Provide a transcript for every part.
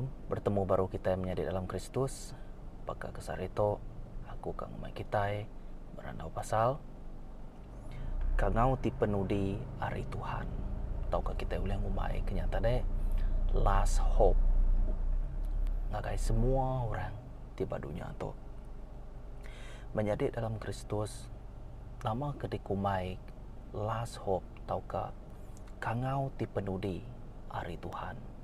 Shalom, bertemu baru kitai menyadi dalam Kristus. Baka ke sehari tu, aku ka ngumbai kitai berandau pasal kangau ti penudi ari Tuhan. Tauka kitai ulih ngumbai ke nya tadi last hope ngagai semua orang ti ba dunya tu. Menyadi dalam Kristus, nama ke dikumbai last hope tauka kangau ti penudi ari Tuhan.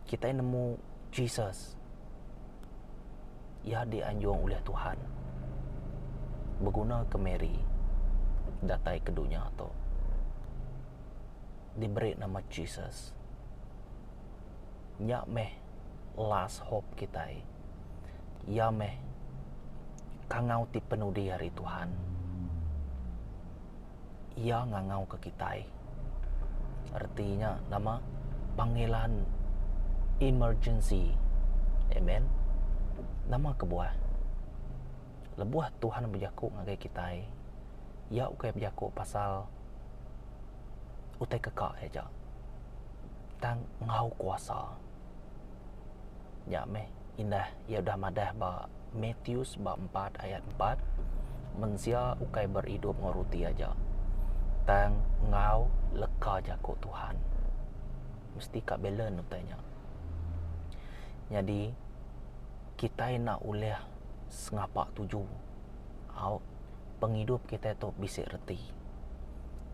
Kitai nemu Jesus iya dianjung ulih Tuhan begunaka Mary datai ke dunya tu diberi nama Jesus. Nya meh last hope kitai. Iya meh kangau ti penudi ari Tuhan. Iya ngangauka kitai. Reti nya nama panggilan emergency. Amen. Nama kebuah? Lebuh Tuhan bejaku ngagai kitai, Iya ukai bejaku pasal utai keka aja. Tang enggau kuasa. Nya meh indah iya udah madah ba Matius ba empat ayat empat, Mensia ukai beridup enggau ruti aja, tang enggau leka jaku Tuhan. Mesti ka belen utai nya. Nyadi kitai enda ulih sengapa tuju au pengidup kitai tu bisi reti.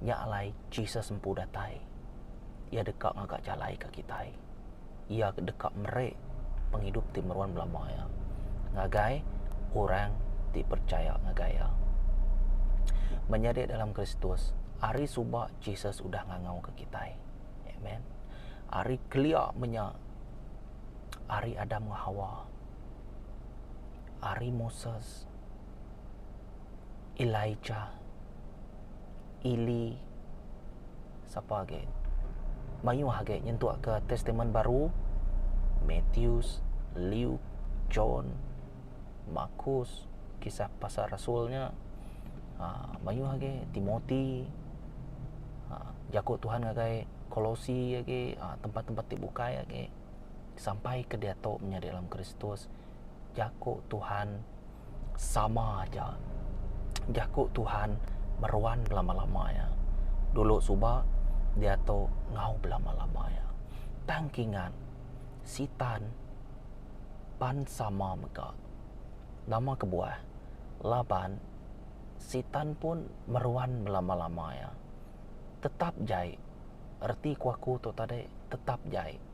Nya alai Jesus empu datai. Iya deka ngaga jalai ka kitai. Iya deka meri pengidup ti meruan belama iya ngagai orang ti percaya ngagai iya. Menyadi dalam Kristus, ari suba Jesus udah ngangauka kitai. Amen. Ari kelia menya ari Adam enggau Hawa, ari Moses, Elijah, Eli, sapa agi mayuh agi nyentuk ke Testament Baru Matthews, Luke, John, Markus kisah pasal rasul nya aaa mayuh agi Timoti aaa jaku Tuhan ngagai Kolosi agi aaa tempat tempat ti bukai agi sampai ke diatu menyadi dalam Kristus jaku Tuhan sama aja. Jaku Tuhan meruan belama-lama iya. Dulu suba, diatu enggau belama-lama iya. Tang kingat, Sitan pan sama mega. Nama kebuah? Laban Sitan pun meruan belama-lama iya. Tetap jai. Reti ku aku tu tadi, tetap jai.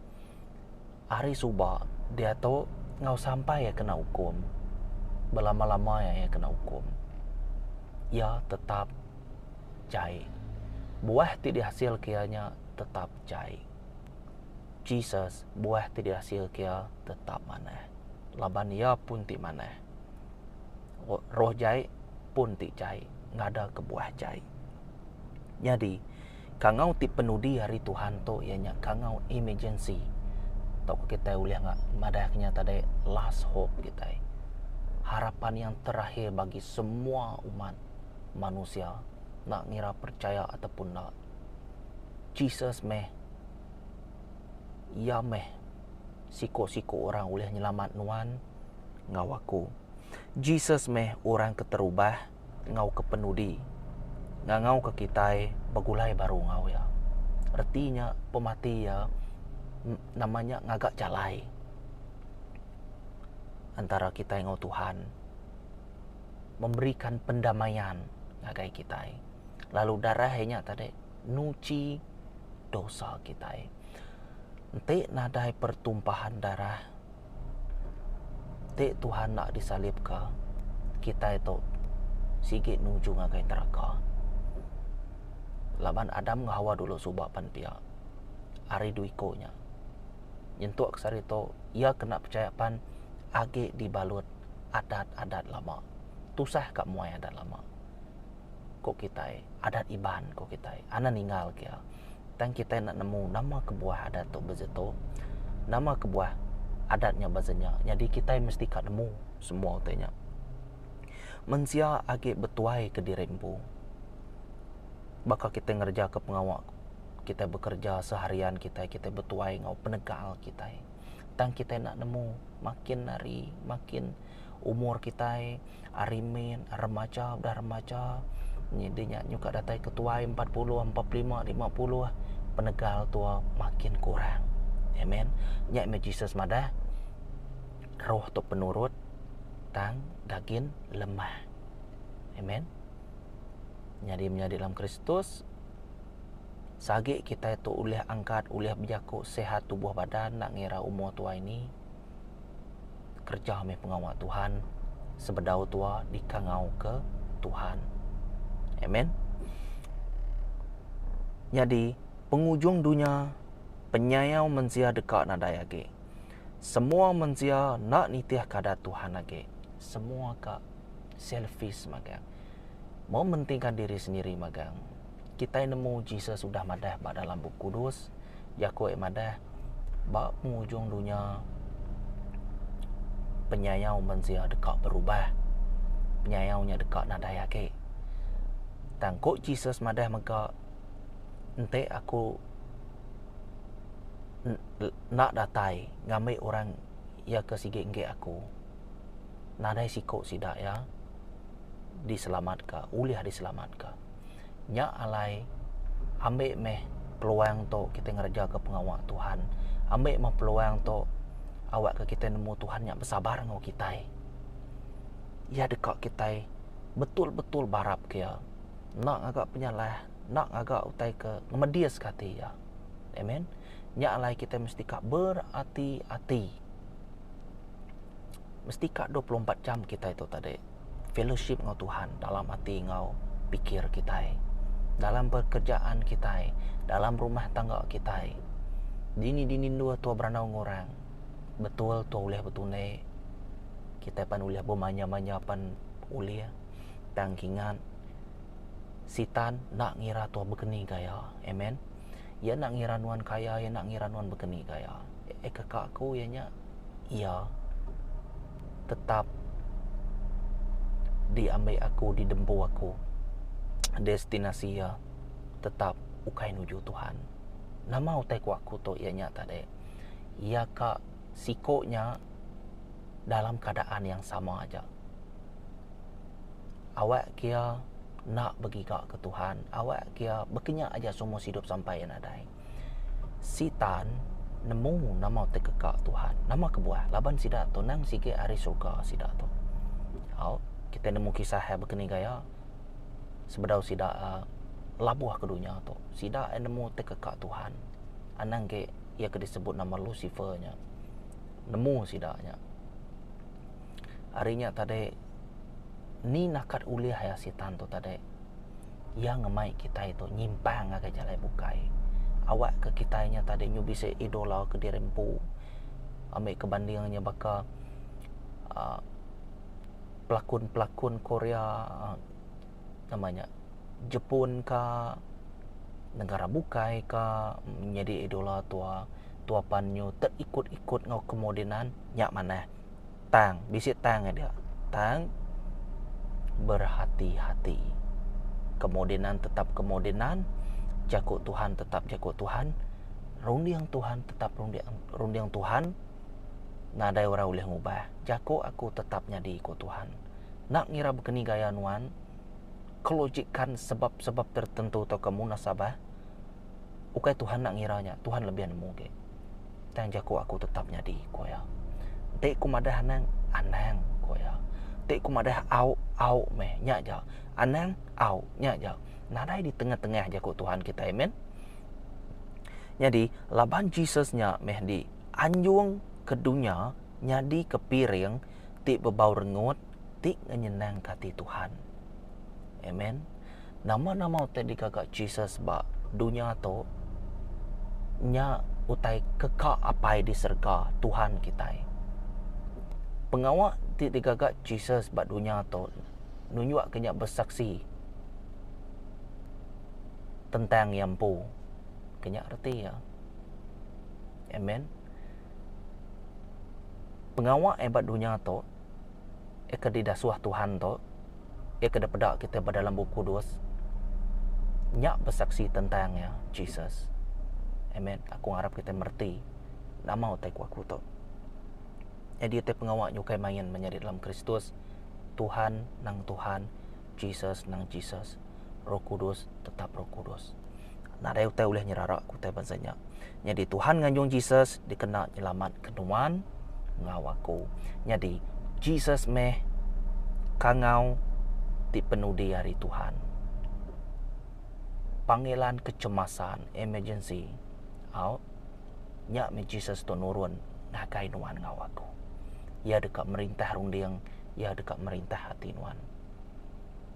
Ari suba, diatu enggau sampai iya kena ukum. Belama-lama iya kena ukum. Iya tetap jai. Buah ti dihasilka iya nya tetap jai. Jesus, buah ti dihasilka iya tetap manah. Laban iya pun ti manah. Roh jai pun ti jai ngadaka buah jai. Nyadi, kangau ti penudi ari Tuhan tu iya nya kangau emergency tauka kitai ulih madah ke nya tadi last hope kitai. Harapan yang terakhir bagi semua umat manusia enda ngira percaya ataupun enda. Jesus meh iya meh siko-siko orang ulih nyelamat nuan enggau aku. Jesus meh orang keterubah enggau ke penudi ngangauka kitai begulai baru enggau iya. Reti nya pemati iya nama nya ngaga jalai antara kitai enggau Tuhan memberikan pendamaian ngagai kitai lalu darah iya nya tadi nuchi dosa kitai. Enti nadai pertumpahan darah Ti Tuhan enda disalibka, kitai tu sigi nuju ngagai neraka. Laban Adam enggau Hawa dulu suba pan pia. Ari dua iku nya. Nyentuk ke sehari tu, iya ke enda pechaya pan agi dibalut adat-adat lama. Tusah ka muai adat lama. Ku kitai, adat Iban ku kitai. Anang ninggal ke iya. Tang kitai enda nemu nama kebuah adat tu bezetu, nama kebuah adat nya beze nya. Nyadi kitai mesti ka nemu semua utai nya. Mensia agi betuai ke diri empu. Baka kitai ngereja ke pengawa. Kitai bekereja seharian kitai, kitai betuai enggau penegal kitai. Tang kitai enda nemu makin hari makin umur kitai ari min remaja udah remaja nyadi nya nyuka datai ke tuai 40, 45, 50 penegal tua makin kurang. Amen. Nya meh Jesus madah roh tu penurut tang dagin lemah. Amen. Nyadi menyadi dalam Kristus Sagi kitai tu ulih angkat ulih bejaku sihat tubuh badan enda ngira umur tuai ni kereja meh pengawa Tuhan sebedau tua dikangau ke Tuhan. Amen. Nyadi pengujung dunya penyayau mensia deka nadai agi. Semua mensia enda nitih ke adat Tuhan agi. Semua ka selfish magang. Mementingka diri sendiri magang. Kitai nemu Jesus udah madah ba dalam Bup Kudus, jaku iya madah ba pengujung dunya penyayau mensia deka berubah. Penyayau nya deka nadai agi. Tang ku Jesus madah mega enti aku enda datai ngambi orang iya ke sigi enggi aku nadai siku sida iya. diselamatka, ulih diselamatka. Nya alai ambi meh peluang tu kitai ngerejaka pengawa Tuhan. Ambi meh peluang tu awakka kitai nemu Tuhan nya besabar enggau kitai. Iya deka kitai betul-betul barap ke iya. Enda ngaga penyalah, enda ngaga utai ke ngemediska ati iya. Amen. Nya alai kitai mesti ka berati-ati. Mesti ka 24 jam kitai tu tadi. Fellowship enggau Tuhan dalam ati enggau pikir kitai, dalam pekerjaan kitai, dalam rumah tangga kitai. Dini-dini endur tua berandau enggau orang, betul tua ulih betundi, kitai pan ulih bemanya-manya pan ulih. Tang kingat, sitan enda ngira tua bekeni gaya. Amen. Iya enda ngira nuan kaya, iya enda ngira nuan bekeni gaya. Eh keka aku iya nya iya tetap diambi aku didempu aku destinasi iya tetap ukai nuju Tuhan. Nama utai ku aku tu iya nya tadi iya ka siko nya dalam keadaan yang sama aja. Awak ke iya enda begiga ke Tuhan, awak ke iya bekenya aja semua sidup sampai iya nadai. Sitan nemu nama ti keka Tuhan. Nama kebuah? Laban sida tu nang sigi ari surga sida tu. Au, kitai nemu kisah iya baka ni gaya sebedau sida uhh labuh ke dunya tu. Sida iya nemu ti keka Tuhan. Anang agi iya ke disebut nama Lucifer nya. Nemu sida nya. Ari nya tadi ni nakat ulih iya sitan tu tadi. Iya ngemai kitai tu nyimpang ngagai jalai bukai. Awakka kitai nya tadi nyu bisi idola ke diri empu. Ambi ke banding nya baka uhh pelakon-pelakon Korea nama nya Jepun ka negara bukai ka nyadi idola tua tua pan nyu terikut-ikut enggau kemodenan nya manah. Tang, bisi tang aja. Tang berhati-hati. Kemodenan tetap kemodenan, jaku Tuhan tetap jaku Tuhan, runding Tuhan tetap runding runding Tuhan. Nadai orang ulih ngubah. Jaku aku tetap nyadi ku Tuhan. Enda ngira bekeni gaya nuan, kelojikan sebab-sebab tertentu tauka munasabah, Ukai Tuhan enda ngira nya, Tuhan lebih nemu agi. Tang jaku aku tetap nyadi, ku iya. Enti ku madah anang, anang, ku iya. Enti ku madah au, au meh. Nya aja. Anang, au. Nya aja. Nadai di tengah-tengah jaku Tuhan kitai. Amen. Nyadi, laban Jesus nya meh di anjung ke dunya nyadi ke piring ti bebau rengut ti ngenyenangka ati Tuhan. Amen. Nama-nama utai digaga Jesus ba dunya tu nya utai ke ka Apai di serega, Tuhan kitai. Pengawa ti digaga Jesus ba dunya tu nunjukka nya besaksi tentang iya empu. Ke nya reti iya. Amen. Pengawa iya ba dunya tu iya ke didasuh Tuhan tu iya ke dipeda kitai ba dalam Bup Kudus nya besaksi tentang iya, Jesus. Amen. Aku ngarap kitai mereti nama utai ku aku tu. Nyadi utai pengawa nyukai main menyadi dalam Kristus, Tuhan nang Tuhan, Jesus nang Jesus, Roh Kudus tetap Roh Kudus. Nadai utai ulih nyerara ku utai bansa nya. Nyadi Tuhan nganjung Jesus dikena nyelamat ke nuan enggau aku. Nyadi Jesus meh kangau ti penudi ari Tuhan. Panggilan kecemasan, emergency. Au. Nya meh Jesus tu nurun ngagai nuan enggau aku. Iya deka merintah runding, iya deka merintah ati nuan.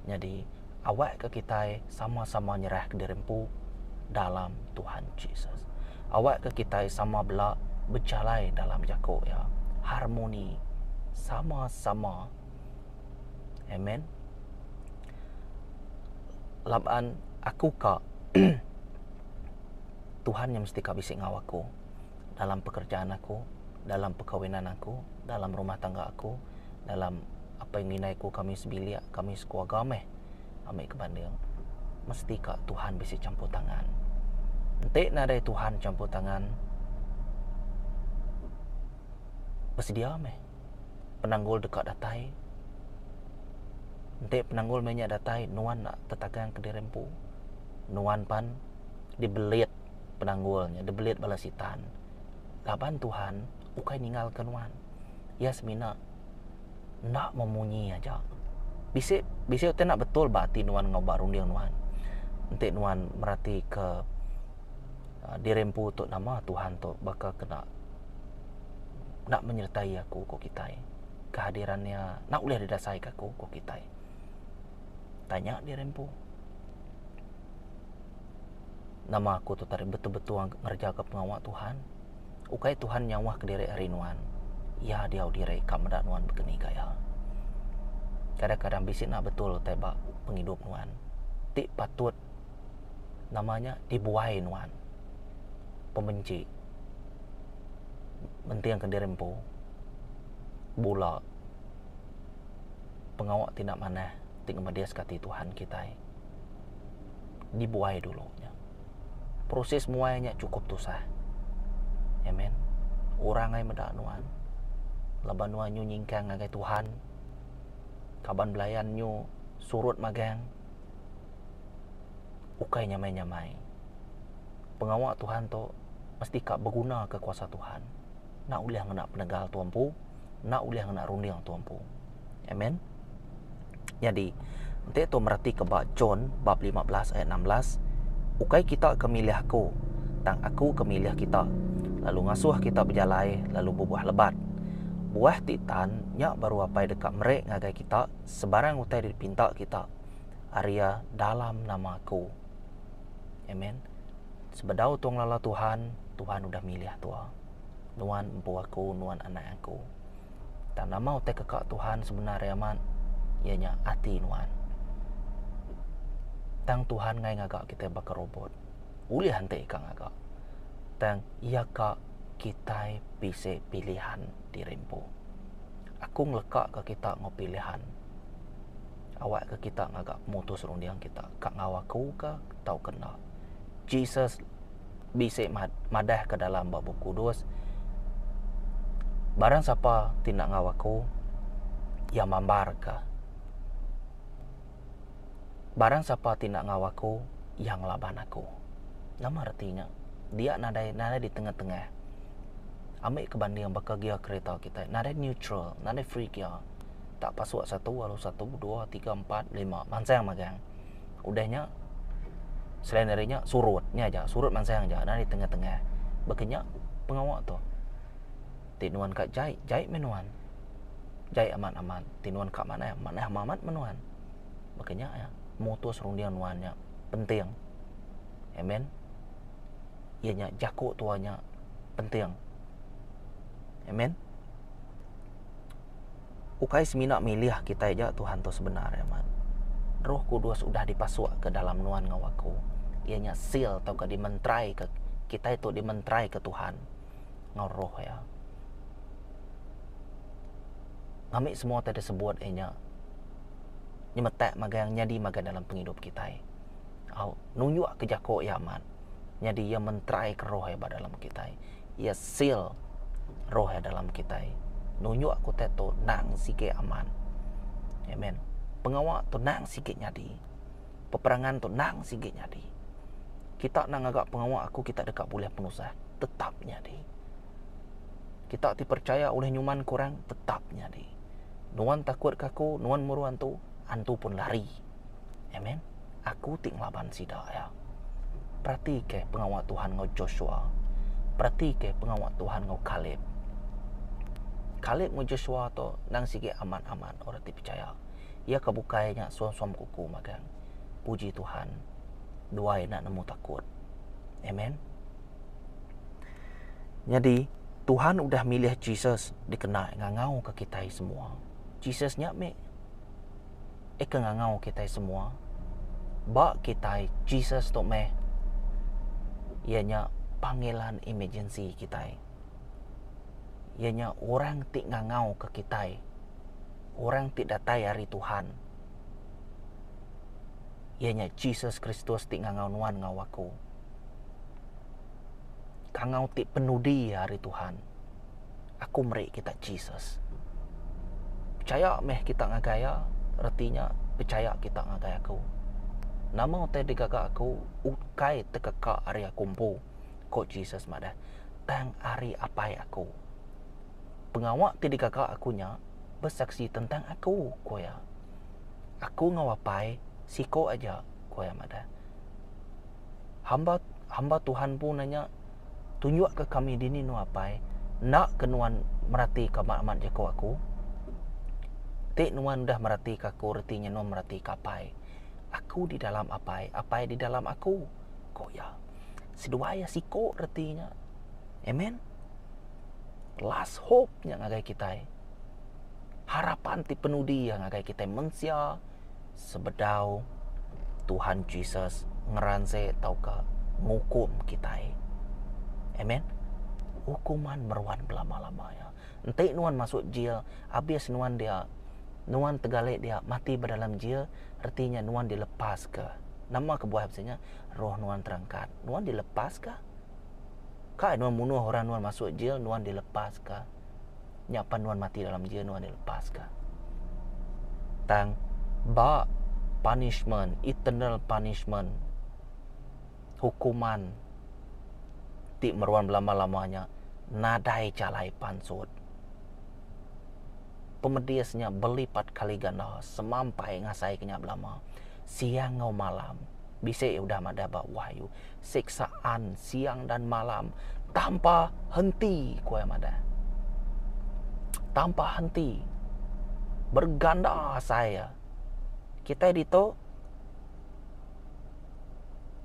Nyadi, awakka kitai sama-sama nyerahka diri empu dalam Tuhan Jesus. Awakka kitai sama bela bejalai dalam jaku iya. Harmoni sama-sama. Amen. Laban aku ka Tuhan nya mesti ka bisi enggau aku dalam pekerjaan aku, dalam perkahwinan aku, dalam rumah tangga aku, dalam apai enggau indai aku kami sebilik, kami sekeluarga meh ami ke banding. Mesti ka Tuhan bisi campur tangan. Enti nadai Tuhan campur tangan besedia meh penanggul deka datai. Enti penanggul meh nya datai nuan enda tetagang kediri empu. Nuan pan dibelit penanggul nya, dibelit bala sitan. Laban Tuhan ukai ninggalka nuan. Iya semina enda memunyi aja. Bisi bisi utai enda betul ba ati nuan enggau ba runding nuan. Enti nuan meratika diri empu tu nama Tuhan tu baka kena enda menyertai aku ku kitai. Kehadiran iya enda ulih didasaika aku ku kitai. Tanya diri empu. Nama aku tu tadi betul-betul ngereja ke pengawa Tuhan? Ukai Tuhan nyauh kediri ari nuan. Iya diau diri ka meda nuan bekeni gaya. Kadang-kadang bisi enda betul utai ba pengidup nuan. Ti patut nama nya dibuai nuan. Pembenci. Menting ke diri empu. Bula. Pengawa ti enda manah ti ngemediska ati Tuhan kitai. Dibuai dulu nya. Proses muai nya chukup tusah. Amen. Orang ai meda nuan. Laban nuan nyu nyingkang ngagai Tuhan. Kaban belayan nyu surut magang. Ukai nyamai-nyamai. Pengawa Tuhan tu mesti ka beguna ke kuasa Tuhan. Enda ulih ngena penegal tua empu, enda ulih ngena runding tua empu. Amen. Nyadi, enti tu meratika ba John bab 15 ayat 16, ukai kita ke milih aku, tang aku ke milih kita, lalu ngasuh kita bejalai lalu bebuah lebat. Buah ti tan nya baru Apai deka meri ngagai kita sebarang utai dipinta kita ari iya dalam nama aku. Amen. Sebedau tua ngelala Tuhan, Tuhan udah milih tua. Nuan empu aku, nuan anak aku. Tang nama utai ke ka Tuhan sebenar iya amat, iya nya ati nuan. Tang Tuhan ngai ngaga kitai baka robot. Ulih enti ka ngaga. Tang iya ka kitai bisi pilihan diri empu. Aku ngeleka ka kita enggau pilihan. Awakka kita ngaga pemutus runding kita ka enggau aku ka tauka enda. Jesus bisi madahka dalam ba Bup Kudus, Barang sapa ti enda enggau aku, iya mambarka. Barang sapa ti enda enggau aku, iya ngelaban aku. Nama reti nya? Dia nadai nadai di tengah-tengah. Ambi ke banding baka gear kereta kitai, nadai neutral, nadai free gear. Tak pasuk satu lalu satu, dua, tiga, empat, lima, mansang magang. Udah nya selain ari nya surut nya aja surut mansang aja nadai tengah-tengah. Baka nya pengawa tu. Ti nuan ka jai, jai meh nuan. Jai amat-amat. Ti nuan ka manah, manah amat meh nuan. Baka nya iya mutus runding nuan nya penting. Amen. Iya nya jaku tua nya penting. Amen. Ukai semina milih kitai aja Tuhan tu sebenar iya man. Roh Kudus udah dipasukka dalam nuan enggau aku. Iya nya seal tauka dimenteraika kitai tu dimenteraika Tuhan enggau roh iya. Ngambi semua ti disebut iya nya nyemetak magang nyadi magang dalam pengidup kitai. Au nunjukka jaku iya amat. Nyadi iya menteraika roh iya ba dalam kitai. Iya seal roh iya dalam kitai. Nunjuk ku utai tu nang sigi amat. Amen. Pengawa tu nang sigi nyadi. Peperangan tu nang sigi nyadi. Kita nang ngaga pengawa aku kita deka bulih penusah tetap nyadi. Kita ti percaya ulih nyuman ke orang tetap nyadi. Nuan takut ke aku, nuan muru antu, antu pun lari. Amen. Aku ti ngelaban sida iya. Peratika pengawa Tuhan enggau Joshua. Peratika pengawa Tuhan enggau Kaleb. Kaleb enggau Joshua tu endang sigi amat-amat orang ti pechaya. Iya ke bukai nya suam-suam kuku magang. Puji Tuhan, duai enda nemu takut. Amen. Nyadi, Tuhan udah milih Jesus dikena ngangauka kitai semua. Jesus nya meh Eka ngangau kitai semua ba kitai Jesus tu meh iya nya panggilan emergency kitai. Iya nya orang ti ngangau ke kitai orang ti datai ari Tuhan iya nya Jesus Kristus ti ngangau nuan enggau aku. Kangau ti penudi ari Tuhan. Aku meri kita Jesus. Pechaya meh kita ngagai iya, reti nya pechaya kita ngagai aku. Nama utai digaga aku ukai tekeka ari aku empu, ku Jesus madah, tang ari Apai aku. Pengawa ti digaga aku nya besaksi tentang aku, ku iya. Aku enggau Apai siko aja, ku iya madah. Hamba hamba Tuhan empu nanya, Tunjukka kami dini nuan apai, enda ke nuan meratika amat-amat jaku aku? Ti nuan udah meratika aku reti nya nuan meratika apai. Aku di dalam apai, apai di dalam aku, ku iya. Seduai iya siku reti nya. Amen. Last hope nya ngagai kitai. Harapan ti penudi iya ngagai kitai mensia sebedau Tuhan Jesus ngeranse tauka ngukum kitai. Amen. Hukuman meruan belama-lama iya. Enti nuan masuk jil, abis nuan dia, nuan tegalik dia mati ba dalam jil, reti nya nuan dilepaska. Nama kebuah bisi nya? Roh nuan terangkat. Nuan dilepaska. Kai nuan munuh orang nuan masuk jil, nuan dilepaska. Nya pan nuan mati dalam jil nuan dilepaska. Tang ba punishment, eternal punishment, hukuman ti meruan belama-lama nya nadai jalai pansut. Pemedis nya belipat kali ganda semampai ngasai ke nya belama siang enggau malam. Bisi udah madah ba Wahyu siksaan siang dan malam tanpa henti ku iya madah. Tanpa henti. Berganda asai iya. Kitai ditu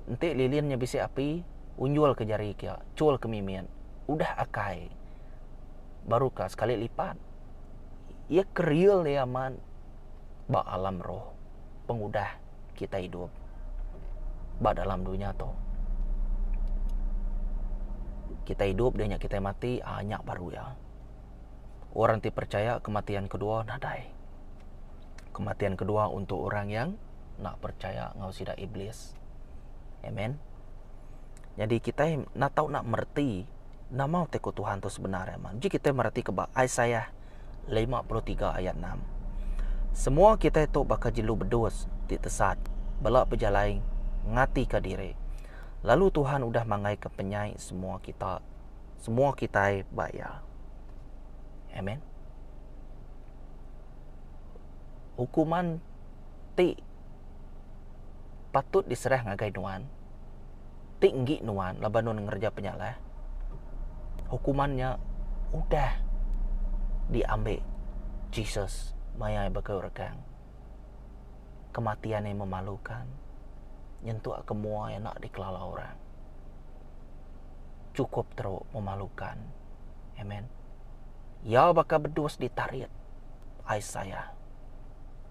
enti lilin nya bisi api unjul ke jari kia chul ke mimit udah akai baru ka sekali lipat. Iya ke real iya amat ba alam roh pengudah kitai idup ba dalam dunya tu. Kitai idup deh nya kitai mati aaa nya baru iya. Orang ti percaya kematian kedua nadai. Kematian kedua untuk orang yang enda percaya enggau sida iblis. Amen. Nyadi kitai enda tau enda mereti nama utai ku Tuhan tu sebenar iya. Ji kitai mereti ke ba Isaiah 53 ayat 6. Semua kitai tu baka jelu bedus ti tesat bela bejalai ngatika diri. Lalu Tuhan udah manggaika penyai semua kita, semua kitai ba Iya. Amen. Hukuman ti patut diserah ngagai nuan, ti enggi nuan laban nuan ngereja penyalah, hukuman nya udah diambi Jesus maya iya baka rekang. Kematian iya memalukan nyentuk ke mua iya enda dikelala orang. Chukup teruk memalukan. Amen. Iya baka bedus ditarit. Isaiah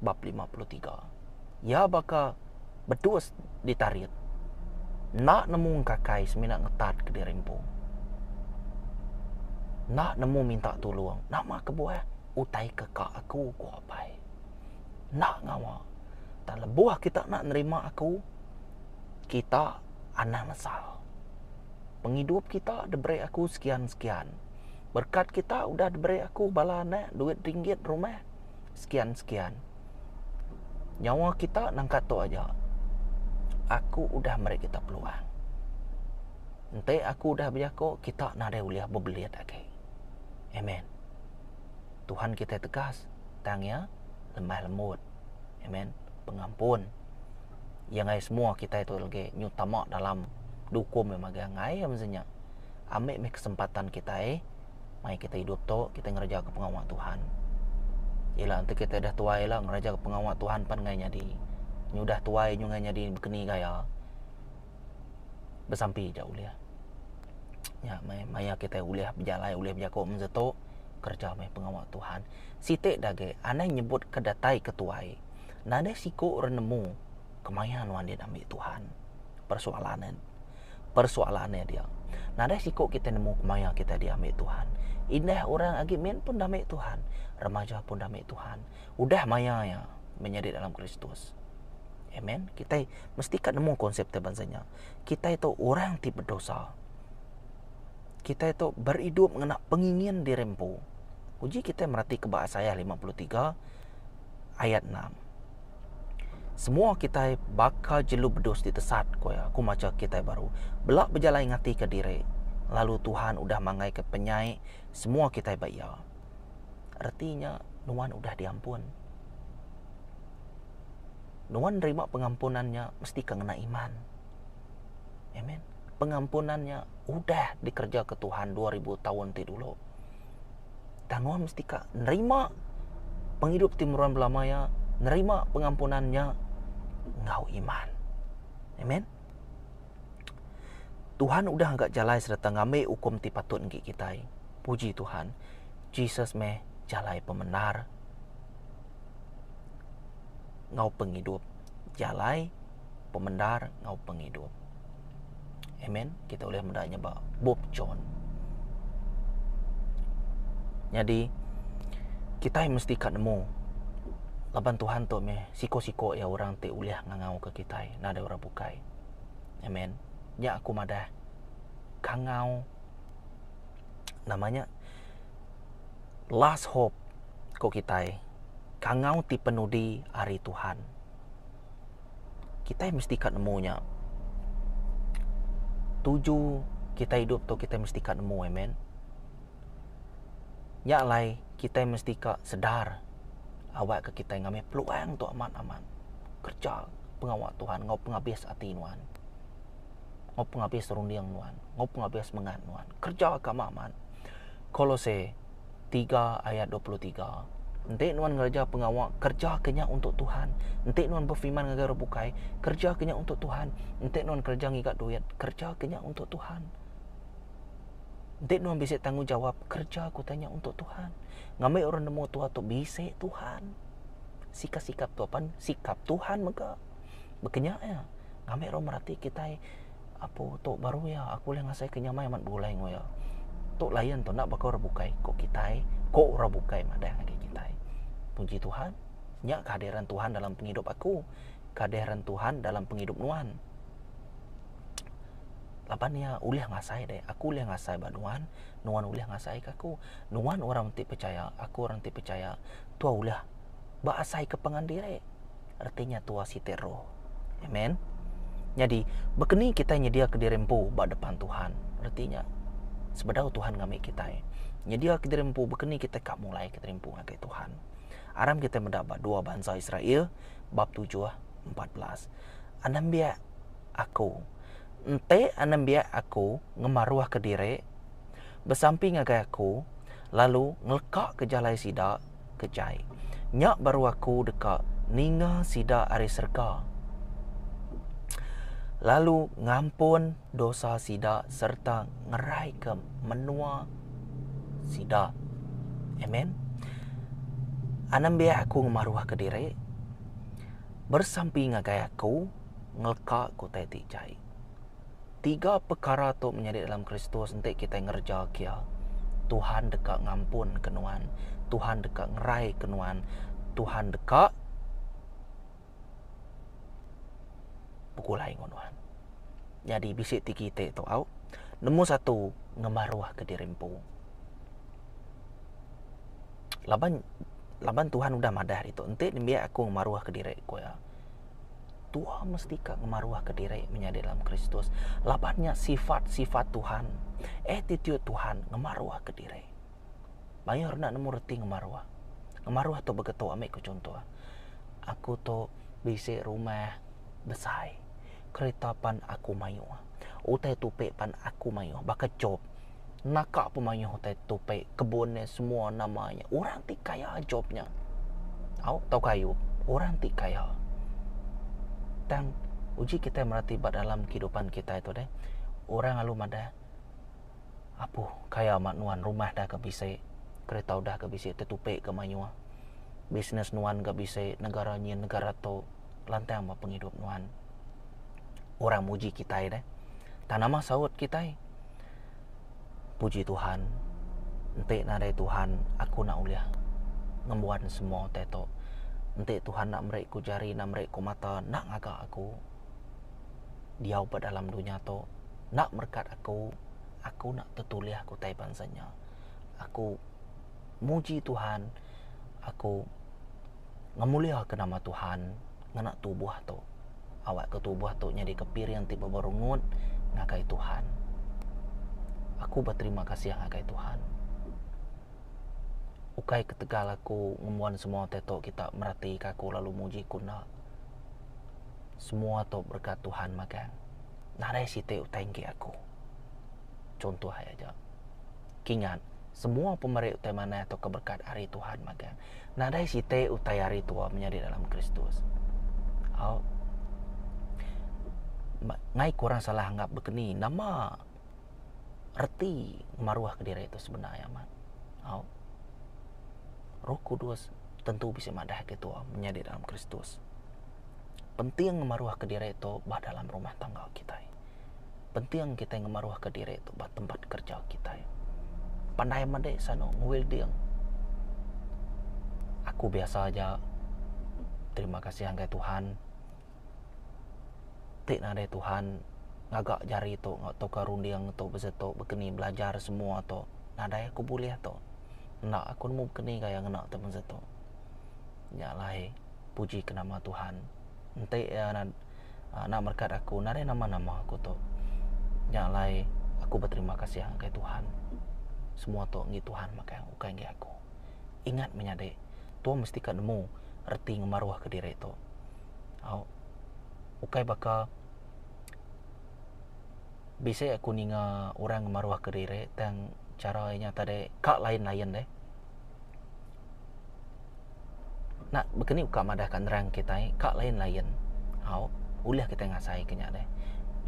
bab 53. Iya baka bedus ditarit. Enda nemu engkakai semina ngetat kediri empu. Enda nemu minta tulung. Nama kebuah utai ke ka aku ku apai. Enda ngawa. Tang lebuh kita enda nerima aku, kita anang nesal. Pengidup kita diberi aku sekian-sekian. Berkat kita udah diberi aku bala anak, duit ringgit, rumah sekian-sekian. Nyawa kita nangka tu aja. Aku udah meri kita peluang. Enti aku udah bejaku, kita nadai ulih bebelit agi. Amen. Tuhan kitai tegas, tang iya lemah lembut. Amen. Pengampun. Iya ngagai semua kitai tu lagi nyu tama dalam dukum iya magang ai iya mesti nya. Ambi meh kesempatan kitai mai kitai idup tu kitai ngereja ke pengawa Tuhan. Ila enti kitai dah tuai ila ngereja ke pengawa Tuhan pan ngai nyadi. Nyu dah tuai nyu ngai nyadi bekeni gaya. Besampi aja ulih. Nya meh maya kitai ulih bejalai ulih bejaku mesti tu kereja meh pengawa Tuhan. Siti da agi anang nyebut ke datai ke tuai. Nadai siku orang nemu kemaya nuan dia ambi Tuhan. Persoalan ne. Persoalan ne dia. Nadai siku kita nemu kemaya kita diambi Tuhan. Indah orang agi min pun diambi Tuhan. Remaja pun diambi Tuhan. Udah maya iya menyadi dalam Kristus. Amen. Kitai mesti ka nemu konsep ti bansa nya. Kitai tu orang ti bedosa. Kitai tu beridup ngena pengingin diri empu. Uji kitai merati ke ba Isaiah 53 ayat 6. Semua kitai baka jelu bedus ti tesat, ku iya. Aku macha kitai baru. Bela bejalai ngatika diri, lalu Tuhan udah manggaika penyai semua kitai ba Iya. Reti nya, nuan udah diampun. Nuan nerima pengampunan nya mesti ka ngena iman. Amen. Pengampunan nya udah dikerejaka Tuhan 2000 taun ti dulu. Tang nuan mesti ka nerima pengidup ti meruan belama iya, nerima pengampunan nya enggau iman. Amen. Tuhan udah ngaga jalai sereta ngambi ukum ti patut enggi kitai. Puji Tuhan, Jesus meh jalai pemendar enggau pengidup. Jalai pemendar enggau pengidup. Amen. Kita ulih meda nya ba bup John. Nyadi kitai mesti ka nemu laban Tuhan tu meh siko-siko iya orang ti ulih ngangau ke kitai nadai orang bukai. Amen. Nya aku madah kangau nama nya last hope ko kitai kangau ti penudi ari Tuhan. Kitai mesti ka nemu nya. Tuju kitai idup tu kitai mesti ka nemu amen. Nya alai kitai mesti ka sedar awak ke kitai ngambi peluang tu amat amat kerja pengawa Tuhan enggau pengabis ati nuan. Enggau pengabis runding nuan, enggau pengabis semengat nuan. Kerja ke amat amat. Kolose 3 ayat 23. Enti nuan ngereja pengawa, kereja ke nya untuk Tuhan. Enti nuan befirman ngagai orang bukai, kereja ke nya untuk Tuhan. Enti nuan kereja ngiga duit, kereja ke nya untuk Tuhan. Enti nuan bisi tanggungjawab, kereja ke utai nya untuk Tuhan. Ngambi orang nemu tua tu bisi Tuhan. Sikap-sikap tu pan sikap Tuhan mega. Baka nya iya. Ngambi orang merati kitai Apu tu baru iya aku ulih ngasai ke nyamai amat begulai enggau iya. Tu lain tu enda baka orang bukai ko kitai, ko orang bukai madah ngagai kitai. Puji Tuhan, nya kehadiran Tuhan dalam pengidup aku, kehadiran Tuhan dalam pengidup nuan. Laban iya ulih ngasai deh, aku ulih ngasai ba nuan, nuan ulih ngasai ke aku. Nuan orang ti pechaya, aku orang ti pechaya, tua ulih ba asai ke pangan diri. Reti nya tua siti roh. Amen. Nyadi, baka ni kitai nyediaka diri empu ba depan Tuhan? Reti nya, sebedau Tuhan ngambi kitai, nyediaka diri empu baka ni kitai ka mulaika diri empu ngagai Tuhan. Aram kitai meda ba dua bansa Israel bab tujuh 14. Anembiak aku. Enti anembiak aku ngemaruhka diri, besampi ngagai aku, lalu ngelekaka jalai sida, ke jai. Nya baru aku deka ninga sida ari serega, lalu ngampun dosa sida sereta ngeraika menua sida. Amen. Anembiak aku ngemaruhka diri, bersampi ngagai aku ngeleka ke utai ti jai. Tiga pekara tu menyadi dalam Kristus enti kitai ngereja kia, Tuhan deka ngampun ke nuan, Tuhan deka ngerai ke nuan, Tuhan deka begulai enggau nuan. Nyadi bisi ti kite tu au. Nombor satu ngemaruhka diri empu. Laban laban Tuhan udah madah ditu enti nembiak aku ngemaruhka diri ku iya. Tua mesti ka ngemaruhka diri menyadi dalam Kristus laban nya sifat-sifat Tuhan, attitude Tuhan ngemaruhka diri. Mayuh enda nemu reti ngemaruh. Ngemaruh tu begetu ami ku chunto. Aku tu bisi rumah besai. Kereta pan aku mayuh. Utai tupi pan aku mayuh baka Job. Naka pemayuh utai tupi kebun iya semua nama iya. Orang ti kaya Job nya. Au tauka Ayub orang ti kaya. Tang uji kitai merati ba dalam kehidupan kitai tu deh. Orang lalu madah. Apuh, kaya amat nuan rumah dah ga bisi, kereta udah ga bisi tetupi ga mayuh. Bisnes nuan ga bisi negara nyin negara tu lantang ba pengidup nuan. Orang muji kitai deh. Tang nama saut kitai? Puji Tuhan, enti nadai Tuhan aku enda ulih ngembuan semua utai tu. Enti Tuhan enda meri ku jari enda meri ku mata enda ngaga aku diau ba dalam dunya tu. Enda merekat aku, aku enda tetulih ke utai bansa nya. Aku muji Tuhan, aku ngemuliaka nama Tuhan ngena tubuh tu. Awakka tubuh tu nyadika piring ti beberungut ngagai Tuhan. Aku beterima kasih ngagai Tuhan. Ukai ketegal aku ngembuan semua utai tu kita meratika aku lalu muji ku enda. Semua tu berekat Tuhan magang. Nadai siti utai enggi aku. Chunto ai aja. Kingat, semua pemeri utai manah tauka berekat ari Tuhan magang. Nadai siti utai ari tua menyadi dalam Kristus. Au. Ngai ku orang salah anggap bekeni nama reti ngemaruh kediri tu sebenar iya amat. Au. Roh Kudus tentu bisi madah ke tua menyadi dalam Kristus. Penting ngemaruhka diri tu ba dalam rumah tangga kitai. Penting kitai ngemaruhka diri tu ba tempat kerja kitai. Pandai madi sanu ngewelding. Aku biasa aja. Terima kasih ngagai Tuhan. Ti nadai Tuhan ngaga jari tu tauka runding tu besetu bekeni belajar semua tu nadai aku bulih tu. Enda aku nemu bekeni gaya ngena tu besetu. Nya alai puji ke nama Tuhan. Enti iya enda merekat aku nadai nama-nama aku tu. Nya alai aku beterima kasih ngagai Tuhan. Semua tu enggi Tuhan magang ukai enggi aku. Ingat menyadi tua mesti ka nemu reti ngemaruh ke diri tu. Au ukai baka bisi aku ninga orang ngemaruh ke diri tang chara iya nya tadi ka lain-lain deh. Nak baka ni uka madah ka nerang kitai ka lain lain au ulih kitai ngasai ke nya deh.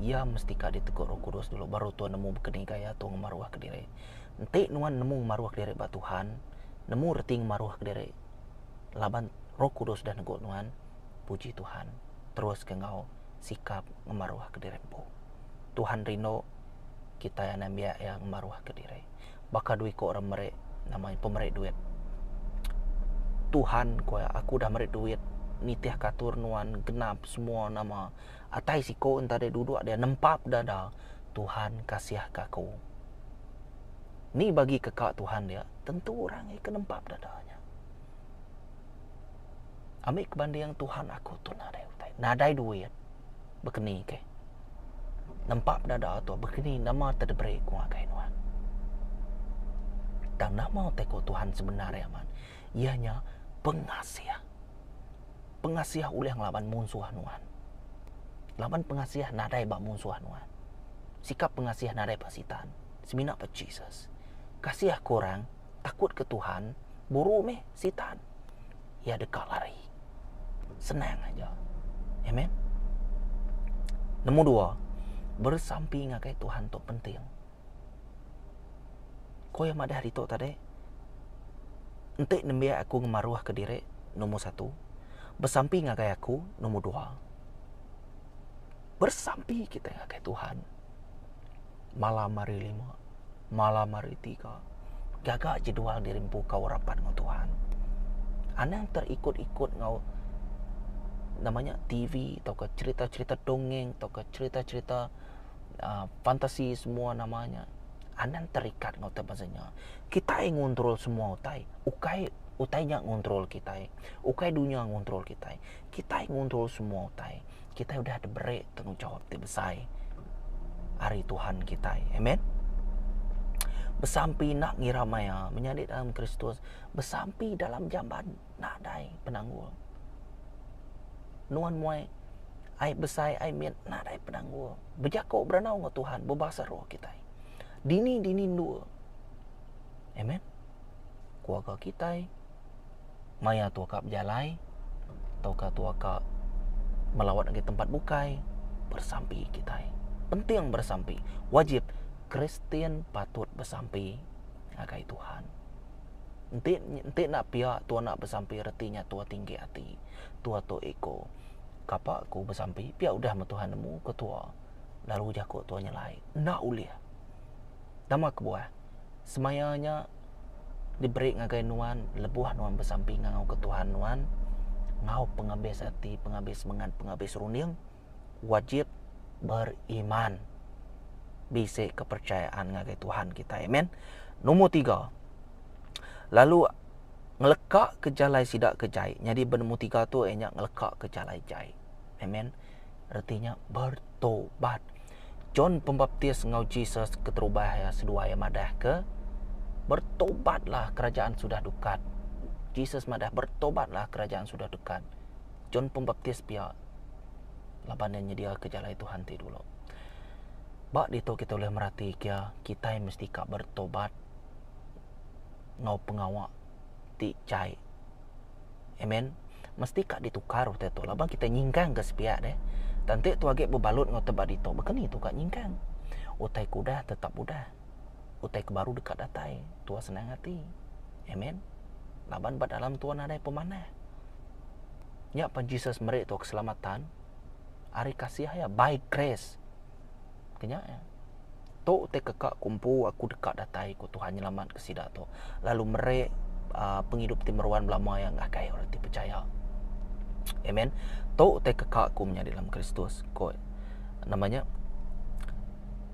Iya mesti ka ditegur roh kudus dulu baru tuan nemu baka ni gaya tu ngemaruh kediri. Enti nuan nemu ngemaruh kediri ba Tuhan nemu reti ngemaruh kediri laban roh kudus udah nego nuan puji Tuhan terus ke enggau sikap ngemaruh kediri empu. Tuhan rindu kitai anak biak iya ngemaruh kediri. Baka dua iko orang meri nama nya pemeri duit. Tuhan ku iya aku udah meri duit nitih ka atur nuan genap semua nama atai siko enta deh duduk dia nempap dada Tuhan kasih ka aku. Ni bagi ke ka Tuhan dia tentu orang ke nempap dada nya. Ami ke banding Tuhan aku tu nadai utai nadai duit bekeni ke. Nempap dada tu bekeni nama te diberi ku ngagai nuan. Tang nama utai ku Tuhan sebenar iya man iya nya pengasih. Pengasih ulih ngelaban munsuh nuan. Laban pengasih nadai ba munsuh nuan. Sikap pengasih nadai ba sitan semina ba Jesus. Kasih ke orang takut ke Tuhan buru meh sitan. Iya deka lari. Senang aja. Amen. Nombor dua, bersampi ngagai Tuhan tu penting. Ko iya madah ditu tadi, enti nembiak aku ngemaruh ke diri, nombor satu, besampi ngagai aku, nombor dua. Bersampi kita ngagai Tuhan. Malam hari lima, malam hari tiga. Gaga jadual diri empu kau rapat enggau Tuhan. Anang terikut-ikut enggau nama nya TV tauka cerita-cerita dongeng tauka cerita-cerita. Fantasi semua nama nya anang terikat enggau utai bansa nya. Kitai ngontrol semua utai ukai utai nya ngontrol kitai ukai dunya ngontrol kitai. Kitai ngontrol semua utai. Kitai udah diberi tanggungjawab ti besai ari Tuhan kitai. Amen. Besampi enda ngira maya menyadi dalam Kristus besampi dalam jamban nadai penanggul. Nuan muai ai besai ai mit nadai penanggul. Bejaku berandau enggau Tuhan bebasa roh kitai. Dini dini endur. Amen. Keluarga kitai maya tua ka bejalai tauka tua ka melawat ngagai tempat bukai bersampi kitai. Penting bersampi. Wajib Kristian patut besampi ngagai Tuhan. Enti enti enda pia tua enda besampi reti nya tua tinggi ati. Tua tu iko kapa ku besampi pia udah meh Tuhan nemu ke tua lalu jaku tua nyelai enda ulih. Nama kebuah semaya nya diberi ngagai nuan lebuh nuan besampi ngangau ke Tuhan nuan enggau pengabis ati, pengabis semengat, pengabis runding wajib beriman bisi kepercayaan ngagai Tuhan kitai. Amen. Nombor tiga. Lalu ngeleka ke jalai sida ke jai. Nyadi ba nombor tiga tu iya nya ngeleka ke jalai jai. Amen. Reti nya bertobat. John Pembaptis enggau Jesus keterubah iya seduai iya madah ke bertobatlah kerajaan sudah dekat. Jesus madah bertobatlah kerajaan sudah dekat. John Pembaptis pia laban iya nyediaka jalai Tuhan ti dulu. Ba ditu kita ulih merati kia kitai mesti ka bertobat enggau pengawa ti jai. Amen. Mesti ka ditukar utai tu laban kitai nyingkang ke sepiak deh. Tang enti tu agi bebalut enggau teba ditu baka ni tu ka nyingkang. Utai ke udah tetap udah. Utai ke baru deka datai tua senang ati. Amen. Laban ba dalam tua nadai pemanah. Nya pan Jesus meri tua keselamatan ari kasih iya by grace. Ke nya iya. Tu ti ke ka ku empu aku deka datai ku Tuhan nyelamat ke sida tu lalu meri uhh pengidup ti meruan belama iya ngagai orang ti pechaya. Amen. Tu ti ke ka ku menyadi dalam Kristus ko nama nya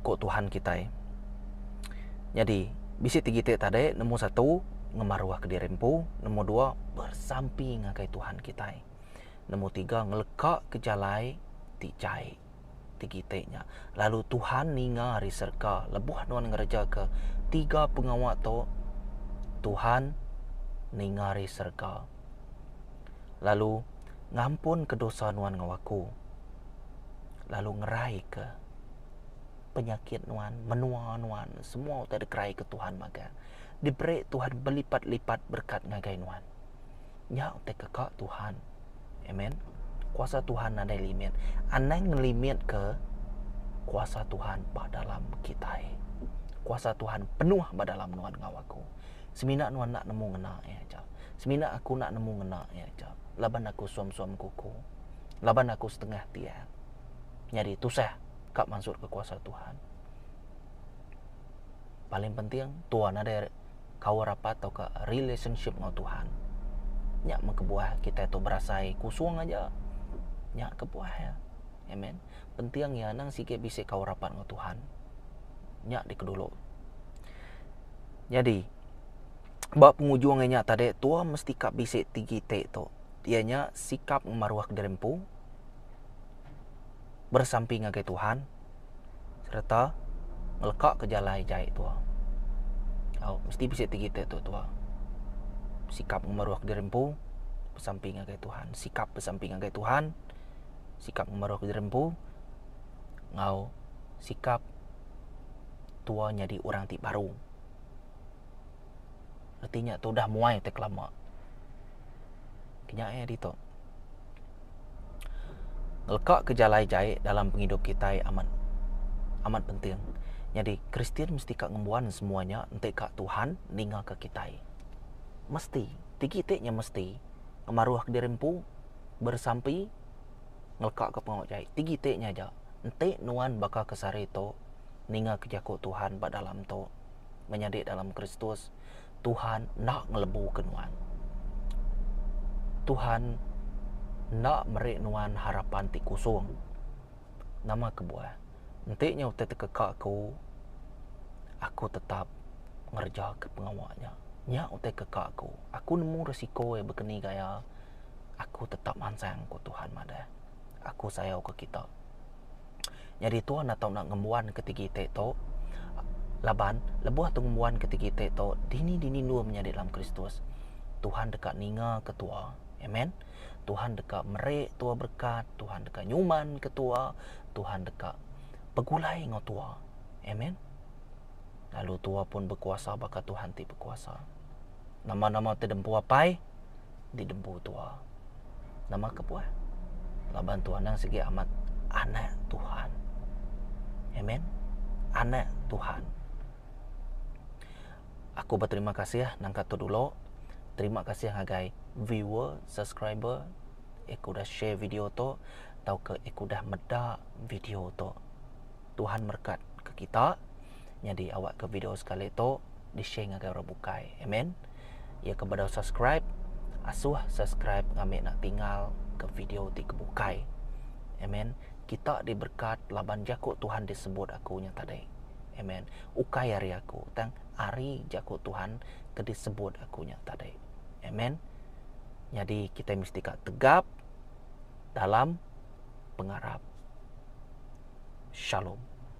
ko Tuhan kitai. Nyadi bisi ti giti tadi nombor satu ngemaruh ke diri empu, nombor dua besampi ngagai Tuhan kitai. Nombor tiga ngeleka ke jalai ti jai ti giti nya. Lalu Tuhan ninga ari serega lebuh nuan ngereja ke tiga pengawa tu Tuhan ninga ari serega. Lalu ngampun ke dosa nuan enggau aku. Lalu ngerai ke penyakit nuan, menua nuan, semua utai dikerai ke Tuhan magang. Diberi Tuhan belipat-lipat berekat ngagai nuan. Nya utai ke ka Tuhan. Amen. Kuasa Tuhan nadai limit. Anang ngelimit ke kuasa Tuhan ba dalam kitai. Kuasa Tuhan penuh ba dalam nuan enggau aku. Semina nuan enda nemu ngena iya aja. Semina aku enda nemu ngena iya aja. Laban aku suam-suam kuku. Laban aku setengah tiang. Nyadi tusah ka mansut ke kuasa Tuhan. Paling penting tua nadai kaul rapat tauka relationship enggau Tuhan. Nya meh kebuah kitai tu berasai kusung aja. Nya kebuah iya. Amen. Penting iya anang sigi bisi kaul rapat enggau Tuhan. Nya dikedulu. Nyadi ba pengujung iya nya tadi tua mesti ka bisi ti giti tu. Iya nya sikap ngemaruh diri empu beresampi ngagai Tuhan sereta ngeleka ke jalai jai tua. Au mesti bisi ti giti tu tua. Sikap ngemaruh diri empu besampi ngagai Tuhan. Sikap besampi ngagai Tuhan, sikap ngemaruh diri empu enggau sikap tua nyadi orang ti baru. Reti nya tu udah muai utai kelama. Kenya iya ditu. Ngeleka ke jalai jai dalam pengidup kitai amat amat penting. Nyadi Kristian mesti ka ngembuan semua nya enti ka Tuhan ninga ke kitai. Mesti, tigi ti nya mesti ngemaruh ke diri empu beresampi ngeleka ke pengawa jai. Tigi ti nya aja. Enti nuan baka ke sehari tu ninga ke jaku Tuhan ba dalam tu menyadi dalam Kristus, Tuhan enda ngelebuka nuan. Tuhan enda meri nuan harapan ti kusung. Nama kebuah? Enti nya utai tekeka aku, aku tetap ngereja ke pengawa nya. Nya utai keka aku. Aku nemu risiko iya bekeni gaya, aku tetap mansang ku Tuhan madah. Aku sayau ke kita. Nyadi Tuhan enda tau enda ngembuan ke tigi iti tu laban lebuh tu ngembuan ke tigi iti tu dini-dini endur menyadi dalam Kristus Tuhan deka ninga ke tua. Amen. Tuhan deka meri tua berekat, Tuhan deka nyuman ke tua, Tuhan deka begulai enggau tua. Amen. Lalu tua pun bekuasa baka Tuhan ti bekuasa. Nama-nama ti dempu apai, didempu tua. Nama kebuah? Laban tua nang sigi amat anak Tuhan. Amen. Anak Tuhan. Aku berterima kasih nangka tu dulu. Terima kasih ngagai viewer, subscriber aku udah share video tu tauka aku udah meda video tu. Tuhan merekat ke kita. Nyadi awak ke video sekali tu di share ngagai orang bukai. Amen. Iya ke bedau subscribe, asuh subscribe ngambi enda tinggal ke video ti ke bukai. Amen. Kita diberkat laban jaku Tuhan disebut aku nya tadi. Amen. Ukai ari aku tang ari jaku Tuhan ke disebut aku nya tadi. Amen. Nyadi kitai mesti ka tegap dalam pengarap. Shalom.